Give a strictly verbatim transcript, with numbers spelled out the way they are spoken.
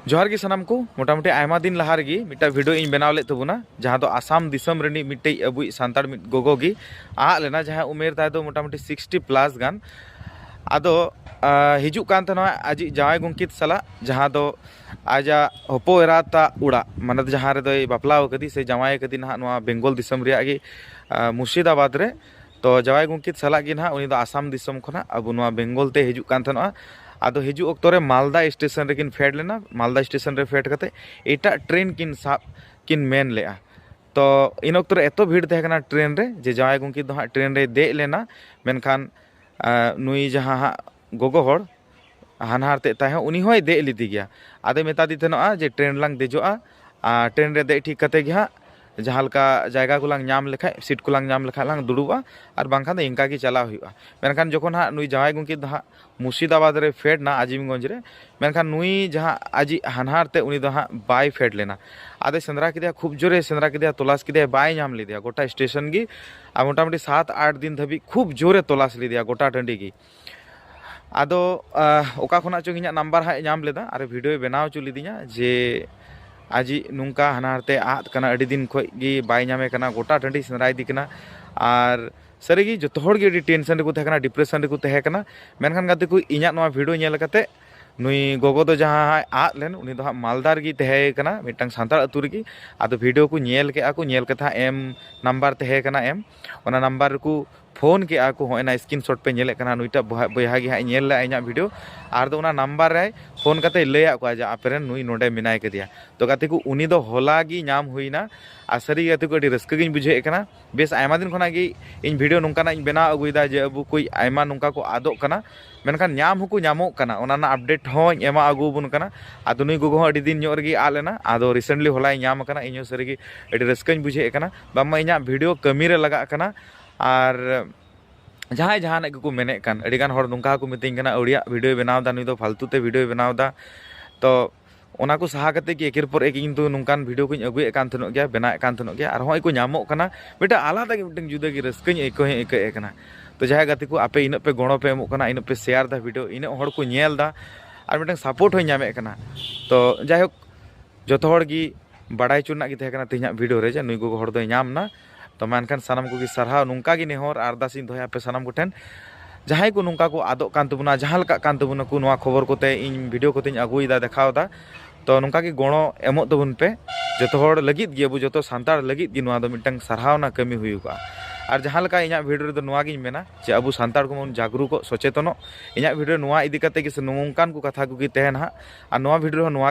ᱡᱚᱦᱟᱨ ᱜᱮ ᱥᱟᱱᱟᱢ ᱠᱚ᱾ ᱢᱚᱴᱟᱢᱩᱴᱤ ᱟᱭᱢᱟ ᱫᱤᱱ ᱞᱟᱦᱟ ᱨᱮᱜᱮ ᱢᱤᱫᱴᱟᱝ ᱵᱷᱤᱰᱤᱭᱳ ᱤᱧ ᱵᱮᱱᱟᱣ ᱞᱮᱫ ᱛᱟᱵᱚᱱᱟ, ᱡᱟᱦᱟᱸ ᱫᱚ ᱟᱥᱟᱢ ᱫᱤᱥᱚᱢ ᱨᱤᱱᱤᱡ ᱢᱤᱫᱴᱮᱡ ᱟᱵᱚᱭᱤᱡ ᱥᱟᱱᱛᱟᱲ ᱢᱤᱫ ᱜᱚᱜᱚ ᱜᱮ ᱟᱫ ᱞᱮᱱᱟ, ᱡᱟᱦᱟᱸ ᱩᱢᱮᱨ ᱛᱟᱭ ᱫᱚ ᱢᱚᱴᱟᱢᱩᱴᱤ ᱥᱤᱠᱥᱴᱤ ᱯᱞᱟᱥ ᱜᱟᱱ᱾ ᱟᱫᱚ ᱟᱸ, ᱦᱤᱡᱩᱜ ᱠᱟᱱ ᱛᱟᱦᱮᱱᱟ ᱟᱡᱤᱡ ᱡᱟᱶᱟᱭ ᱜᱚᱝᱠᱤᱛ ᱥᱟᱞᱟᱜ, ᱡᱟᱦᱟᱸ ᱫᱚ ᱟᱡᱟᱜ ᱦᱚᱯᱚ ᱮᱨᱟᱛᱟᱜ ᱚᱲᱟᱜ, ᱢᱟᱱᱮ ᱡᱟᱦᱟᱸ ᱨᱮᱫᱚᱭ ᱵᱟᱯᱞᱟ ᱟᱠᱟᱫᱮ ᱥᱮ ᱡᱟᱶᱟᱭ ᱟᱠᱟᱫᱮ ᱱᱟᱦᱟᱜ, ᱱᱚᱣᱟ ᱵᱮᱝᱜᱚᱞ ᱫᱤᱥᱚᱢ ᱨᱮᱭᱟᱜ ᱜᱮ, ᱟᱸ, ᱢᱩᱨᱥᱤᱫᱟᱵᱟᱫᱽ ᱨᱮ᱾ ᱛᱚ ᱡᱟᱶᱟᱭ ᱜᱚᱝᱠᱤᱛ ᱥᱟᱞᱟᱜ ᱜᱮ ᱱᱟᱦᱟᱜ ᱩᱱᱤ ᱫᱚ ᱟᱥᱟᱢ ᱫᱤᱥᱚᱢ ᱠᱷᱚᱱᱟᱜ ᱟᱵᱚ ᱱᱚᱣᱟ ᱵᱮᱝᱜᱚᱞ ᱛᱮ ᱦᱤᱡᱩᱜ ᱠᱟᱱ ᱛᱟᱦᱮᱱᱚᱜᱼᱟ᱾ ᱟᱫᱚ ᱦᱤᱡᱩᱜ ᱚᱠᱛᱚ ᱨᱮ ᱢᱟᱞᱫᱟ ᱥᱴᱮᱥᱚᱱ ᱨᱮᱠᱤᱱ ᱯᱷᱮᱰ ᱞᱮᱱᱟ᱾ ᱢᱟᱞᱫᱟ ᱥᱴᱮᱥᱚᱱ ᱨᱮ ᱯᱷᱮᱰ ᱠᱟᱛᱮ ᱮᱴᱟᱜ ᱴᱨᱮᱱ ᱠᱤᱱ ᱥᱟᱵ ᱠᱤᱱ ᱢᱮᱱ ᱞᱮᱜᱼᱟ᱾ ᱛᱚ ᱤᱱ ᱚᱠᱛᱚ ᱨᱮ ᱮᱛᱚ ᱵᱷᱤᱲ ᱛᱟᱦᱮᱸ ᱠᱟᱱᱟ ᱴᱨᱮᱱ ᱨᱮ, ᱡᱮ ᱡᱟᱶᱟᱭ ᱜᱚᱝᱠᱤᱛ ᱫᱚ ᱦᱟᱸᱜ ᱴᱨᱮᱱ ᱨᱮᱭ ᱫᱮᱡ ᱞᱮᱱᱟ, ᱢᱮᱱᱠᱷᱟᱱ ᱟᱨ ᱱᱩᱭ ᱡᱟᱦᱟᱸ ᱦᱟᱸᱜ ᱜᱚᱜᱚ ᱦᱚᱲ ᱦᱟᱱᱦᱟᱨ ᱛᱮᱫ ᱛᱟᱭ ᱦᱚᱸ, ᱩᱱᱤ ᱦᱚᱸᱭ ᱫᱮᱡ ᱞᱮᱫᱮ ᱜᱮᱭᱟ᱾ ᱟᱫᱚᱭ ᱢᱮᱛᱟ ᱫᱮ ᱛᱟᱦᱮᱱᱚᱜᱼᱟ ᱡᱮ ᱴᱨᱮᱱ ᱨᱮᱞᱟᱝ ᱫᱮᱡᱚᱜᱼᱟ, ᱟᱨ ᱴᱨᱮᱱ ᱨᱮ ᱫᱮᱡ ᱴᱷᱤᱠ ᱠᱟᱛᱮ ᱜᱮ ᱦᱟᱸᱜ ᱡᱟᱦᱟᱸ ᱞᱮᱠᱟ ᱡᱟᱭᱜᱟ ᱠᱚᱞᱟᱝ ᱧᱟᱢ ᱞᱮᱠᱷᱟᱡ, ᱥᱤᱴ ᱠᱚᱞᱟᱝ ᱧᱟᱢ ᱞᱮᱠᱷᱟᱡ ᱞᱟᱝ ᱫᱩᱲᱩᱵᱼᱟ, ᱟᱨ ᱵᱟᱝᱠᱷᱟᱱ ᱫᱚ ᱤᱱᱠᱟ ᱜᱮ ᱪᱟᱞᱟᱣ ᱦᱩᱭᱩᱜᱼᱟ᱾ ᱢᱮᱱᱠᱷᱟᱱ ᱡᱚᱠᱷᱚᱱ ᱦᱟᱸᱜ ᱱᱩᱭ ᱡᱟᱶᱟᱭ ᱜᱚᱝᱠᱤᱛ ᱫᱚ ᱦᱟᱸᱜ ᱢᱩᱨᱥᱤᱫᱟᱵᱟᱫᱽ ᱨᱮ ᱯᱷᱮᱰ ᱱᱟ ᱟᱡᱤᱢᱜᱚᱸᱡᱽ ᱨᱮ, ᱢᱮᱱᱠᱷᱟᱱ ᱱᱩᱭ ᱡᱟᱦᱟᱸ ᱟᱡᱤᱡ ᱦᱟᱱᱦᱟᱨ ᱛᱮ, ᱩᱱᱤ ᱫᱚ ᱦᱟᱸᱜ ᱵᱟᱭ ᱯᱷᱮᱰ ᱞᱮᱱᱟ᱾ ᱟᱫᱚᱭ ᱥᱮᱸᱫᱽᱨᱟ ᱠᱮᱫᱮᱭᱟ, ᱠᱷᱩᱵ ᱡᱳᱨᱮ ᱥᱮᱸᱫᱽᱨᱟ ᱠᱮᱫᱮᱭᱟ, ᱛᱚᱞᱟᱥ ᱠᱮᱫᱮᱭᱟ, ᱵᱟᱭ ᱧᱟᱢ ᱞᱮᱫᱮᱭᱟ ᱜᱚᱴᱟ ᱥᱴᱮᱥᱚᱱ ᱜᱮ᱾ ᱟᱨ ᱢᱚᱴᱟᱢᱩᱴᱤ ᱥᱟᱛ ᱟᱴ ᱫᱤᱱ ᱫᱷᱟᱹᱵᱤᱡ ᱠᱷᱩᱵ ᱡᱳᱨᱮ ᱛᱚᱞᱟᱥ ᱞᱮᱫᱮᱭᱟ ᱜᱚᱴᱟ ᱴᱟᱺᱰᱤ ᱜᱮ᱾ ᱟᱫᱚ ᱟᱦ, ᱚᱠᱟ ᱠᱷᱚᱱᱟᱜ ᱪᱚᱝ ᱤᱧᱟᱹᱜ ᱱᱟᱢᱵᱟᱨ ᱦᱟᱸᱜ ᱮ ᱧᱟᱢ ᱞᱮᱫᱟ ᱟᱨ ᱵᱷᱤᱰᱤᱭᱳᱭ ᱵᱮᱱᱟᱣ ᱦᱚᱪᱚ ᱞᱤᱫᱤᱧᱟ ᱡᱮ ᱟᱡᱤᱡ ᱱᱚᱝᱠᱟ ᱦᱟᱱᱟ ᱦᱟᱱᱛᱮ ᱟᱫ ᱠᱟᱱᱟ, ᱟᱹᱰᱤ ᱫᱤᱱ ᱠᱷᱚᱡ ᱜᱮ ᱵᱟᱭ ᱧᱟᱢᱮ ᱠᱟᱱᱟ, ᱜᱚᱴᱟ ᱴᱟᱺᱰᱤ ᱥᱮᱸᱫᱽᱨᱟ ᱤᱫᱤ ᱠᱟᱱᱟ᱾ ᱟᱨ ᱥᱟᱹᱨᱤᱜᱮ ᱡᱚᱛᱚ ᱦᱚᱲ ᱜᱮ ᱟᱹᱰᱤ ᱴᱮᱱᱥᱚᱱ ᱨᱮᱠᱚ ᱛᱟᱦᱮᱸ ᱠᱟᱱᱟ, ᱰᱤᱯᱨᱮᱥᱚᱱ ᱨᱮᱠᱚ ᱛᱟᱦᱮᱸ ᱠᱟᱱᱟ᱾ ᱢᱮᱱᱠᱷᱟᱱ ᱜᱟᱛᱮ ᱠᱚ, ᱤᱧᱟᱹᱜ ᱱᱚᱣᱟ ᱵᱷᱤᱰᱤᱭᱳ ᱧᱮᱞ ᱠᱟᱛᱮ ᱱᱩᱭ ᱜᱚᱜᱚ ᱫᱚ ᱡᱟᱦᱟᱸᱭ ᱟᱫ ᱞᱮᱱ, ᱩᱱᱤ ᱫᱚ ᱦᱟᱸᱜ ᱢᱟᱞᱫᱟ ᱨᱮᱜᱮ ᱛᱟᱦᱮᱸ ᱠᱟᱱᱟ, ᱢᱤᱫᱴᱟᱝ ᱥᱟᱱᱛᱟᱲ ᱟᱹᱛᱩ ᱨᱮᱜᱮ᱾ ᱟᱫᱚ ᱵᱷᱤᱰᱤᱭᱳ ᱠᱚ ᱧᱮᱞ ᱠᱮᱜᱼᱟ ᱠᱚ, ᱧᱮᱞ ᱠᱟᱛᱮ ᱦᱟᱸᱜ ᱮᱢ ᱱᱟᱢᱵᱟᱨ ᱛᱟᱦᱮᱸ ᱠᱟᱱᱟ ᱮᱢ, ᱚᱱᱟ ᱱᱟᱢᱵᱟᱨ ᱨᱮᱠᱚ ᱯᱷᱳᱱ ᱠᱮᱜᱼᱟ ᱠᱚ, ᱦᱚᱸᱜᱼᱚᱭ ᱱᱟ ᱥᱠᱨᱤᱱ ᱥᱚᱴ ᱯᱮ ᱧᱮᱞᱮᱫ ᱠᱟᱱᱟ, ᱱᱩᱭᱴᱟᱜ ᱵᱚᱭᱦᱟ, ᱵᱚᱭᱦᱟ ᱜᱮ ᱦᱟᱸᱜ ᱮ ᱧᱮᱞ ᱞᱮᱜᱼᱟ ᱤᱧᱟᱹᱜ ᱵᱷᱤᱰᱤᱭᱳ᱾ ᱟᱨ ᱫᱚ ᱚᱱᱟ ᱱᱟᱢᱵᱟᱨ ᱨᱮᱭ ᱯᱷᱳᱱ ᱠᱟᱛᱮ ᱞᱟᱹᱭᱟᱫ ᱠᱚᱣᱟ ᱡᱮ ᱟᱯᱮ ᱨᱮᱱ ᱱᱩᱭ ᱱᱚᱰᱮ ᱢᱮᱱᱟᱭ ᱠᱟᱫᱮᱭᱟ᱾ ᱛᱚ ᱜᱟᱛᱮ ᱠᱚ, ᱩᱱᱤ ᱫᱚ ᱦᱚᱞᱟ ᱜᱮ ᱧᱟᱢ ᱦᱩᱭᱱᱟ᱾ ᱟᱨ ᱥᱟᱹᱨᱤ ᱜᱮ ᱜᱟᱛᱮ ᱠᱚ, ᱟᱹᱰᱤ ᱨᱟᱹᱥᱠᱟᱹ ᱜᱤᱧ ᱵᱩᱡᱷᱟᱹᱣᱮᱫ ᱠᱟᱱᱟ᱾ ᱵᱮᱥ ᱟᱭᱢᱟ ᱫᱤᱱ ᱠᱷᱚᱱᱟᱜ ᱜᱮ ᱤᱧ ᱵᱷᱤᱰᱤᱭᱳ ᱱᱚᱝᱠᱟᱱᱟᱜ ᱤᱧ ᱵᱮᱱᱟᱣ ᱟᱹᱜᱩᱭᱮᱫᱟ ᱡᱮ ᱟᱵᱚ ᱠᱚ ᱟᱭᱢᱟ ᱱᱚᱝᱠᱟ ᱠᱚ ᱟᱫᱚᱜ ᱠᱟᱱᱟ, ᱢᱮᱱᱠᱷᱟᱱ ᱧᱟᱢ ᱦᱚᱸᱠᱚ ᱧᱟᱢᱚᱜ ᱠᱟᱱᱟ, ᱚᱱᱟ ᱨᱮᱱᱟᱜ ᱟᱯᱰᱮᱴ ᱦᱚᱸᱧ ᱮᱢᱟ ᱟᱹᱜᱩ ᱟᱵᱚᱱ ᱠᱟᱱᱟ᱾ ᱟᱫᱚ ᱱᱩᱭ ᱜᱚᱜᱚ ᱦᱚᱸ ᱟᱹᱰᱤ ᱫᱤᱱ ᱧᱚᱜ ᱨᱮᱜᱮ ᱟᱫ ᱞᱮᱱᱟ, ᱟᱫᱚ ᱨᱤᱥᱮᱱᱴᱞᱤ ᱦᱚᱞᱟᱭ ᱧᱟᱢ ᱟᱠᱟᱱᱟ᱾ ᱤᱧ ᱦᱚᱸ ᱥᱟᱹᱨᱤᱜᱮ ᱟᱹᱰᱤ ᱨᱟᱹᱥᱠᱟᱹᱧ ᱵᱩᱡᱷᱟᱹᱣᱮᱫ ᱠᱟᱱᱟ, ᱵᱟᱝᱢᱟ ᱤᱧᱟᱹᱜ ᱵᱷᱤᱰᱤᱭᱳ ᱠᱟᱹᱢᱤ ᱨᱮ ᱞᱟᱜᱟᱜ ᱠᱟᱱᱟ᱾ ᱟᱨ ᱡᱟᱦᱟᱸᱭ ᱡᱟᱦᱟᱱᱟᱜ ᱜᱮᱠᱚ ᱢᱮᱱᱮᱫ ᱠᱟᱱ, ᱟᱹᱰᱤᱜᱟᱱ ᱦᱚᱲ ᱱᱚᱝᱠᱟ ᱦᱚᱸᱠᱚ ᱢᱤᱛᱟᱹᱧ ᱠᱟᱱᱟ, "ᱟᱹᱣᱲᱤᱭᱟᱜ ᱵᱷᱤᱰᱤᱭᱳᱭ ᱵᱮᱱᱟᱣ ᱮᱫᱟ, ᱱᱩᱭ ᱫᱚ ᱯᱷᱟᱞᱛᱩ ᱛᱮ ᱵᱷᱤᱰᱤᱭᱳᱭ ᱵᱮᱱᱟᱣ ᱮᱫᱟ᱾" ᱛᱚ ᱚᱱᱟ ᱠᱚ ᱥᱟᱦᱟ ᱠᱟᱛᱮ ᱜᱮ ᱮᱠᱮᱨ ᱯᱚᱨ ᱮᱠ ᱤᱧ ᱫᱚ ᱱᱚᱝᱠᱟᱱ ᱵᱷᱤᱰᱤᱭᱳ ᱠᱚᱧ ᱟᱹᱜᱩᱭᱮᱫ ᱠᱟᱱ ᱛᱟᱦᱮᱱᱚᱜ ᱜᱮᱭᱟ, ᱵᱮᱱᱟᱣᱮᱫ ᱠᱟᱱ ᱛᱟᱦᱮᱱᱚᱜ ᱜᱮᱭᱟ, ᱟᱨ ᱦᱚᱸᱜᱼᱚᱭ ᱠᱚ ᱧᱟᱢᱚᱜ ᱠᱟᱱᱟ᱾ ᱢᱤᱫᱴᱟᱝ ᱟᱞᱟᱫᱟ ᱜᱮ, ᱢᱤᱫᱴᱟᱝ ᱡᱩᱫᱟᱹ ᱜᱮ ᱨᱟᱹᱥᱠᱟᱹᱧ ᱟᱹᱭᱠᱟᱹᱣ, ᱟᱹᱭᱠᱟᱹᱣᱮᱫ ᱠᱟᱱᱟ᱾ ᱛᱚ ᱡᱟᱦᱟᱸᱭ ᱜᱟᱛᱮ ᱠᱚ, ᱟᱯᱮ ᱤᱱᱟᱹᱜ ᱯᱮ ᱜᱚᱲᱚ ᱯᱮ ᱮᱢᱚᱜ ᱠᱟᱱᱟ, ᱤᱱᱟᱹᱜ ᱯᱮ ᱥᱮᱭᱟᱨ ᱮᱫᱟ ᱵᱷᱤᱰᱤᱭᱳ, ᱤᱱᱟᱹᱜ ᱦᱚᱲ ᱠᱚ ᱧᱮᱞ ᱮᱫᱟ, ᱟᱨ ᱢᱤᱫᱴᱟᱝ ᱥᱟᱯᱳᱨᱴ ᱦᱚᱸᱧ ᱧᱟᱢᱮᱫ ᱠᱟᱱᱟ᱾ ᱛᱚ ᱡᱟᱭᱦᱳᱠ, ᱡᱚᱛᱚ ᱦᱚᱲ ᱜᱮ ᱵᱟᱲᱟᱭ ᱦᱚᱪᱚ ᱨᱮᱱᱟᱜ ᱜᱮ ᱛᱟᱦᱮᱸ ᱠᱟᱱᱟ ᱛᱮᱦᱮᱧᱟᱜ ᱵᱷᱤᱰᱤᱭᱳ ᱨᱮ, ᱡᱮ ᱱᱩᱭ ᱜᱚᱜᱚ ᱦᱚᱲ ᱫᱚᱭ ᱧᱟᱢ ᱮᱱᱟ᱾ ᱛᱚ ᱢᱟ ᱮᱱᱠᱷᱟᱱ ᱥᱟᱱᱟᱢ ᱠᱚᱜᱮ ᱥᱟᱨᱦᱟᱣ, ᱱᱚᱝᱠᱟ ᱜᱮ ᱱᱮᱦᱚᱨ ᱟᱨᱫᱟᱥ ᱤᱧ ᱫᱚᱦᱚᱭᱟ ᱟᱯᱮ ᱥᱟᱱᱟᱢ ᱠᱚᱴᱷᱮᱱ, ᱡᱟᱦᱟᱸᱭ ᱠᱚ ᱱᱚᱝᱠᱟ ᱠᱚ ᱟᱫᱚᱜ ᱠᱟᱱ ᱛᱟᱵᱚᱱᱟ, ᱡᱟᱦᱟᱸ ᱞᱮᱠᱟᱜ ᱠᱟᱱ ᱛᱟᱵᱚᱱᱟ ᱠᱚ, ᱱᱚᱣᱟ ᱠᱷᱚᱵᱚᱨ ᱠᱚᱛᱮ ᱤᱧ ᱵᱷᱤᱰᱤᱭᱳ ᱠᱚᱛᱮᱧ ᱟᱹᱜᱩᱭᱮᱫᱟ, ᱫᱮᱠᱷᱟᱣ ᱮᱫᱟ᱾ ᱛᱚ ᱱᱚᱝᱠᱟ ᱜᱮ ᱜᱚᱲᱚ ᱮᱢᱚᱜ ᱛᱟᱵᱚᱱ ᱯᱮ, ᱡᱚᱛᱚ ᱦᱚᱲ ᱞᱟᱹᱜᱤᱫ ᱜᱮ, ᱟᱵᱚ ᱡᱚᱛᱚ ᱥᱟᱱᱛᱟᱲ ᱞᱟᱹᱜᱤᱫ ᱜᱮ ᱱᱚᱣᱟ ᱫᱚ ᱢᱤᱫᱴᱟᱝ ᱥᱟᱨᱦᱟᱣᱱᱟ ᱠᱟᱹᱢᱤ ᱦᱩᱭᱩᱜᱼᱟ᱾ ᱟᱨ ᱡᱟᱦᱟᱸ ᱞᱮᱠᱟ ᱤᱧᱟᱹᱜ ᱵᱷᱤᱰᱤᱭᱳ ᱨᱮᱫᱚ ᱱᱚᱣᱟ ᱜᱤᱧ ᱢᱮᱱᱟ ᱡᱮ ᱟᱵᱚ ᱥᱟᱱᱛᱟᱲ ᱠᱚᱵᱚᱱ ᱡᱟᱜᱽᱨᱩᱠᱚᱜ, ᱥᱚᱪᱮᱛᱚᱱᱚᱜ᱾ ᱤᱧᱟᱹᱜ ᱵᱷᱤᱰᱤᱭᱳ ᱱᱚᱣᱟ ᱤᱫᱤ ᱠᱟᱛᱮ ᱜᱮ ᱥᱮ ᱱᱚᱝᱠᱟᱱ ᱠᱚ ᱠᱟᱛᱷᱟ ᱠᱚᱜᱮ ᱛᱟᱦᱮᱱᱟ ᱦᱟᱸᱜ᱾ ᱟᱨ ᱱᱚᱣᱟ ᱵᱷᱤᱰᱤᱭᱳ ᱨᱮᱦᱚᱸ ᱱᱚᱣᱟ